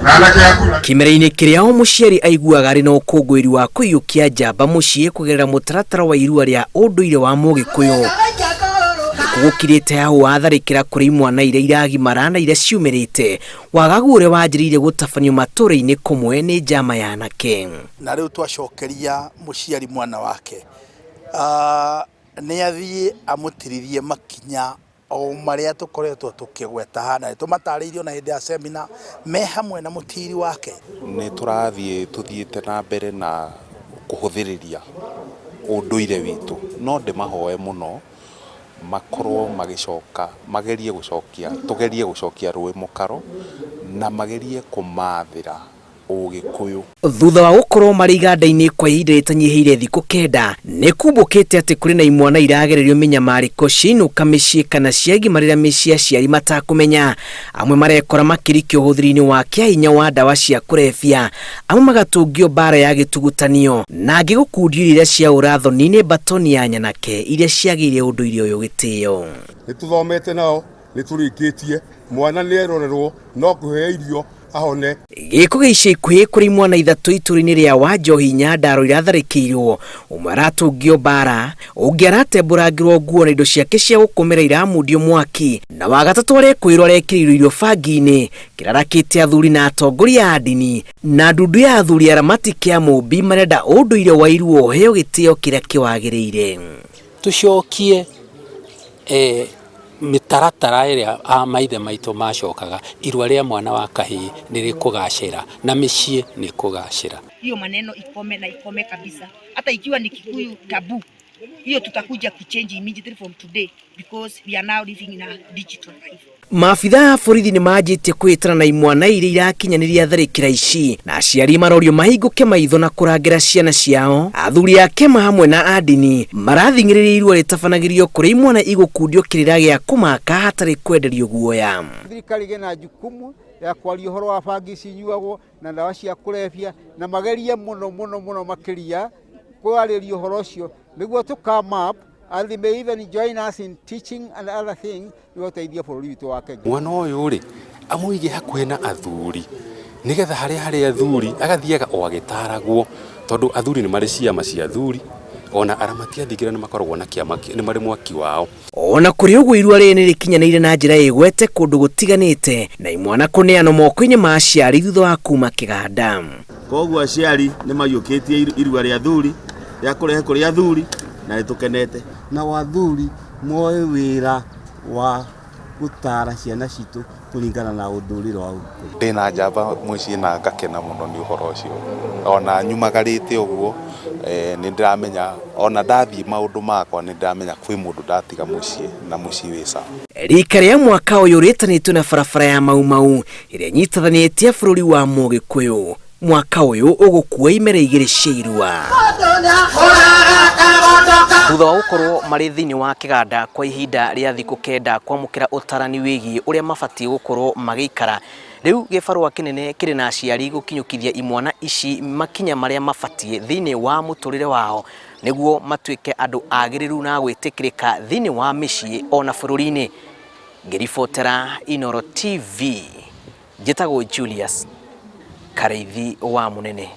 Na anake aku na Kĩmera-inĩ kĩrĩa o mũciari aiguaga arĩ na ũkũngũĩri wa kũiyũkia njamba mũciĩ kũgerera mũtaratara wa irua rĩa ũndũire wa Mũgĩkũyũ. Nĩkuo gũkirĩte hau watharĩkĩra kũrĩ imwana iria iragimara na iria ciumĩrĩte. Wagagu ũrĩa wanjĩrĩirie gũtabanio matũũra-inĩ kũmwe nĩ njama ya anake. Na rĩu twacokeria mũciari mwana wake, nĩ athiĩ amũtiririe makinya o marĩa tũkoretwo tũkĩgweta haha, na tũmatarĩirie ona hĩndĩ ya semina me hamwe na mũtiri wake. Nĩ tũrathiĩ tũthiĩte na mbere na kũhũthĩrĩria ũndũire witũ, no ndĩmahoe mũno makorwo magĩcoka, magerie gũcokia, tũgerie gũcokia rũĩ mũkaro na magerie kũmathĩra Ũgĩkũyũ. Thutha wa gũkorwo marĩ iganda-inĩ kwa ihinda rĩtanyihĩire thikũ 9, nĩ kumbũkĩte atĩ kũrĩ na imwana iragererio mĩnyamarĩko ciainũka mĩciĩ kana ciagimarĩra mĩciĩ aciari matakũmenya. Amwe marekora makĩrikio ũhũthĩri-inĩ wa kĩahinya wa ndawa cia kũrebia, amwe magatũngio mbara ya gĩtugutanio, na angĩ gũkundio irio iria cia ũrathoni nĩ mbatoni ya nyanake iria ciagĩire ũndũire ũyũ gĩtĩo. Nĩ tũthomete nao, nĩ tũrĩkĩtie, mwana nĩ erorerwo, no kũheo irio ahone. Gĩko gĩa ica ikuhĩ kũrĩ imwana ithatũ itũũra-inĩ rĩa Wanjohi Nyandarua iratharĩkĩirwo, ũmwe aratũngio mbara, ũngĩ aratembũrangĩrwo nguo na indo ciake cia gũkomera iramundio mwaki, na wa gatatũ arekwĩrwo arekĩrĩirwo irio bangi-inĩ, kĩrarakĩte athuri na atongoria a ndini na ndundu ya athuri aramati kĩa Mũmbi marenda ũndũire wa irua ũheo gĩtĩo kĩrĩa kĩwagĩrĩire. Tũcokie mĩtaratara ĩrĩa a maithe maitũ macokaga, irua rĩa mwana wa kahĩĩ nĩ rĩkũgacĩra na mĩciĩ nĩ ĩkũgacĩra. Hiyo maneno ikome na ikome kabisa. Hata ikiwa ni Kikuyu taboo, hiyo tutakuja kuchange immediately from today because we are now living in a digital life. Maabitha a borithi nĩ manjĩtie kwĩtana na imwana iria irakinyanĩria tharĩkĩra ici, na aciari marorio mahingũke maitho na kũrangĩra ciana ciao. Athuri a kĩama hamwe na a ndini marathing'ĩrĩria irua rĩtabanagĩrio kũrĩ imwana igũkundio kĩrĩra gĩa kũmaka hatarĩ kwenderio guoya. Thirikari ĩgĩe na jukumu ya kwaria ũhoro wa bangi ici inyuagwo na ndawa cia kũrebia, na magerie mũno mũno mũno makĩria kwarĩria ũhoro ũcio nĩguo tũ come up and they may even join us in teaching and other things nĩguo tũteithie bũrũri witũ wa Kenya. Mwana ũyũ rĩ, amũige hakuhĩ na athuri nĩgetha harĩa harĩ athuri agathiaga o agĩtaragwo, tondũ athuri nĩ marĩ ciama cia athuri, ona aramati a thingira nĩ makoragwo na kĩama, nĩ marĩ mwaki wao. Ona kũrĩ ũguo irua rĩrĩ nĩ rĩkinyanĩire na njĩra ĩgwete kũndũ gũtiganĩte na imwana kũneanwo moko-inĩ ma aciari thutha wa kuma kĩganda. Koguo aciari nĩ maiyũkĩtie irua rĩa athuri rĩa kũrehe kũrĩ athuri na nĩ tũkenete. Na athuri moe wĩra wa gũtara ciana citũ kũringana na ũndũrĩre wa Ũgĩkũyũ. Ndĩna njamba mũciĩ na ngakena mũno nĩ ũhoro ũcio, ona nyumagarĩte ũguo nĩ ndĩramenya ona ndathiĩ maũndũ makwa nĩ ndĩramenya kwĩ mũndũ ndatiga mũciĩ na mũciĩ wĩ sawa. Rika rĩa mwaka ũyũ rĩtanĩtio na barabara ya Mau Mau ĩrĩa ĩnyitithanĩtie bũrũri wa Mũgĩkũyũ. Mwaka ũyũ ũgũkua imera igĩrĩ cia irua. Thutha wa gũkorwo marĩ thĩinĩ wa kĩganda kwa ihinda rĩa thikũ 9 kwamũkĩra ũtarani wĩgiĩ ũrĩa mabatiĩ gũkorwo magĩikara, rĩu gĩbarũa kĩnene kĩrĩ na aciari gũkinyũkithia imwana ici makinya marĩa mabatiĩ thĩinĩ wa mũtũrĩre wao nĩguo matuĩke andũ agĩrĩru na gwĩtĩkĩrĩka thĩinĩ wa mĩciĩ ona bũrũri-inĩ. Ngĩribotera Inooro TV, njĩtagwo Julius Karĩithi wa Mũnene.